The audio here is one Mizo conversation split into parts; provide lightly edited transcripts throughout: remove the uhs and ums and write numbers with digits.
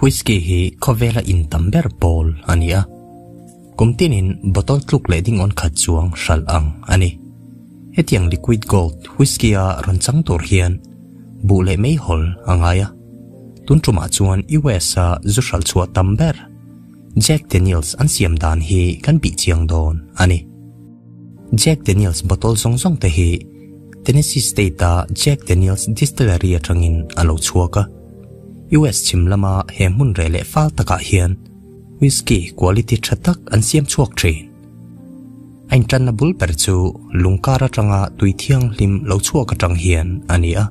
Whisky hi khawvela in tam ber pawl a ni a, kum tinin bottle tluk leh ding awn khat chuang hralh ang a ni. Hetiang liquid gold whisky a rawn chang tur hian buh leh meihawl a ngai a, tun tumah chuan US a zu hralh chhuah tam ber Jack Daniels an siam dan hi kan bih chiang dawn a ni. Jack Daniels bottle zawng zawng te hi Tennessee State a Jack Daniels Distillery atangin a lo chhuak a. US chhim lama he hmun reh leh fal takah hian whisky quality tha tak an siam chhuak thin. A intanna bul ber chu lungkar atanga tui thianghlim lo chhuak atang hian a ni a.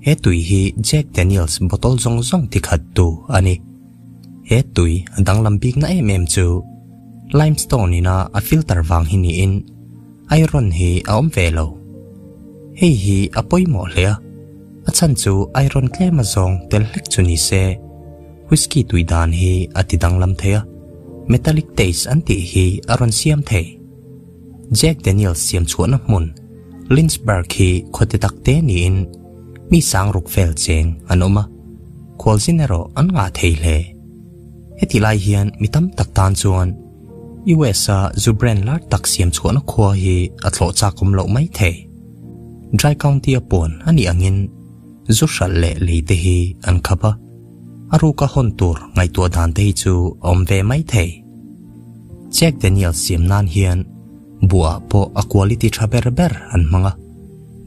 He tui hi Jack Daniels bottle zawng zawng tikhattu a ni. He tui a danglam bikna em em chu limestone ina a filter vang hi niin iron hi a awm ve lo. Hei hi a pawimawh hle a, a chhan chu iron tlem azawng tel hlek chu ni se whisky tui dan hi a ti danglam thei a, metallic taste an tih hi a rawn siam thei. Jack Daniels siam chhuahna hmun Lynchburg hi khawte tak te niin mi sang ruk vel cheng an awm a, khualzin erawh an ngah thei hle. Heti lai hian mi tam tak tan chuan US a zu brand lar tak siam chhuahna khua hi a thlawh chak awm loh mai thei. Dry County a puan a nih angin zu hralh leh lei te hi an khap a, a ruka hawn tur ngaihtuah dan te hi chu a awm ve mai thei. Jack Daniels siam nan hian buah pawh a quality tha ber ber an hmang a,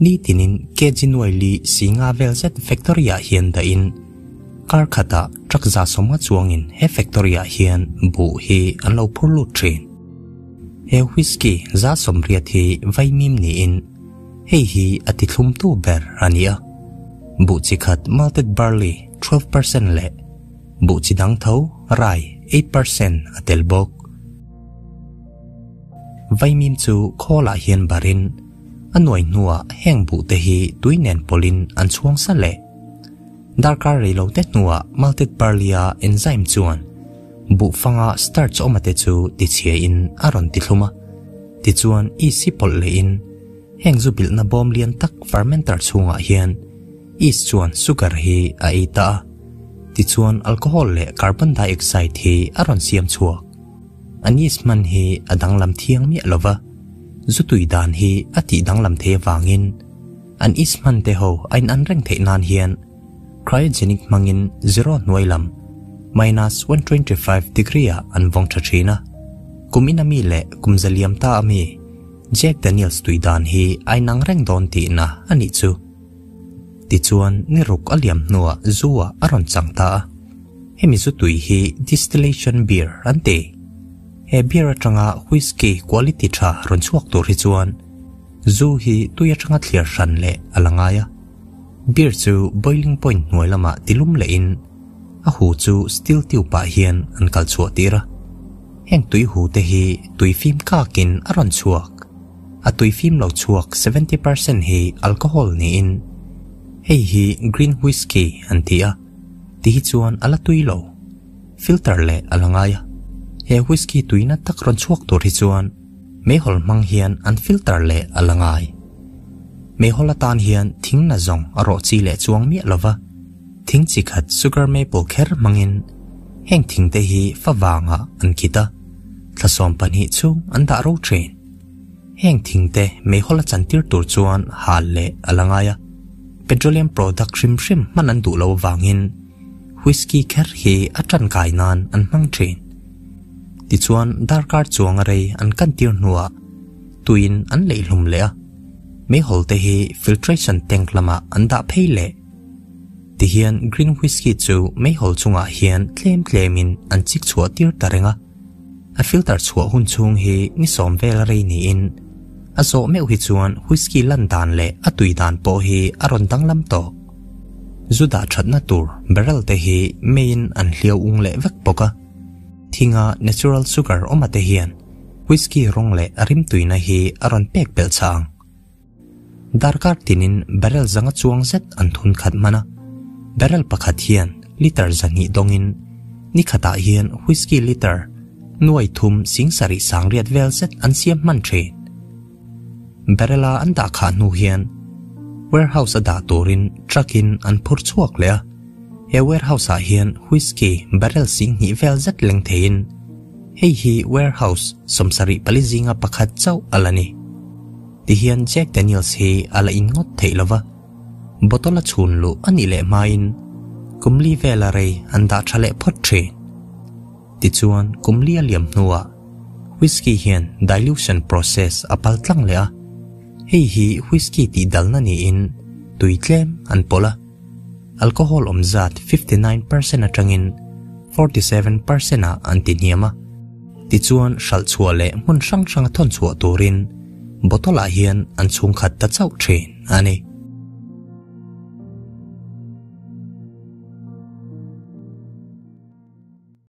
nitinin kg nuai li si nga vel zet factory ah hian dahin kar khatah truck 150 chuangin he factory ah hian buh hi an lo phur lut thin. He whisky 180 hi vaimim niin hei hi a ti thlumtu ber a ni a. Buh chi khat malted barley 12% leh buh chi dang tho rye 8% a tel bawk. Vaimim chu khawlah hian barin a nuai hnuah heng buh te hi tui nen pawlhin an chhuang sa leh. Darkar rei lo te hnuah malted barley a enzyme chuan buh fanga starch awma te chu tichhia in a rawn ti thlum a. Tichuan yeast hi pawlh leh in heng zu bilhna bawm lian tak fermenter chhungah hian yeast chuan sugar hi a ei ta a. Tichuan alcohol leh carbon dioxide hi a rawn siam chhuak. An yeast hman hi a danglam thiang miah lova, zu tui dan hi a tih danglam thei avangin an yeast hman te ho a in an reng theih nan hian cryogenic hmangin zero hnuai lam minus 125 degree ah an vawng tha thin a. Kum in ami leh kum zaliam ta ami Jack Daniels tui dan hi a inang reng dawn tihna a nih chu. Tichuan ni ruk a liam hnuah zu ah a rawn chang ta a. Hemi zu tui hi distillation beer an ti. He beer atanga whisky quality tha rawn chhuak tur hi chuan zu hi tui atanga thliar hran leh a la ngai a. Beer chu boiling point hnuai lamah tilum lehin a hu chu steel tube ah hian an kal chhuah tir a. Heng tui hu te hi tui fim kakin a rawn chhuak. A tui fim lo chhuak 70% hi alcohol niin hei hi green whisky an ti a. Ti hi chuan a la tui lo. Filter leh a la ngai a. He whisky tuina tak rawn chhuak tur hi chuan meihawl hmang hian an filter leh a la ngai. Meihawl atan hian thing na zawng a rawh chi leh chuang miah lova. Thing chi khat sugar maple kher hmangin heng thing te hi fa vangah an khit a, thla 12 chhung an dah ro thin. Heng thing te meihawl a chantir tur chuan hal leh a la ngai a. Petroleum product hrim hrim hman an duh lo avangin whisky kher hi a tangkai nan an hmang thin. Tichuan darkar chuang a rei an kantir hnuah tuin an leihlum leh a. Meihawl te hi filtration tank lamah an dah phei leh. Tihian green whisky chu meihawl chungah hian tlem tlemin an chik chhuah tir ta reng a. A filter chhuah hun chhung hi ni sawm vel a rei niin a zawh meuh hi chuan whisky lan dan leh a tui dan pawh hi a rawn danglam tawh. Zu dah thatna tur barrel te hi meiin an hliau ung leh vek bawk a. Thinga natural sugar awma te hian whisky rawng leh a rim tuina hi a rawn pek belh chang. Darkar tinin barrel 500 chuang zet an thun khat hman a. Barrel pakhat hian liter 200 dawngin ni khatah hian whisky liter nuai thum sing sarih sang riat vel zet an siam hman thin. Barrel a an dah khah hnu hian warehouse a dah turin truck in an phur chhuak leh a. He warehouse ah hian whiskey barrel 2000 vel zet leng theiin hei hi warehouse 74 zinga pakhat chauh a la ni. Tihian Jack Daniels hi a la in ngawt theih lova, bottle a chhun luh a nih leh hmain kum li vela rei an dah tha leh phawt thin. Tichuan kum li a liam hnuah whiskey hian dilution process a pal tlang leh a, hei hi whiskey tih dalna niin tui tlem an pawlh a. Alcohol awm zat 59% atangin 47% ah an ti hniam a. Tichuan hralh chhuah leh hmun hrang hranga thawn chhuah turin bottle ah hian an chhung khat ta chauh thin a ni.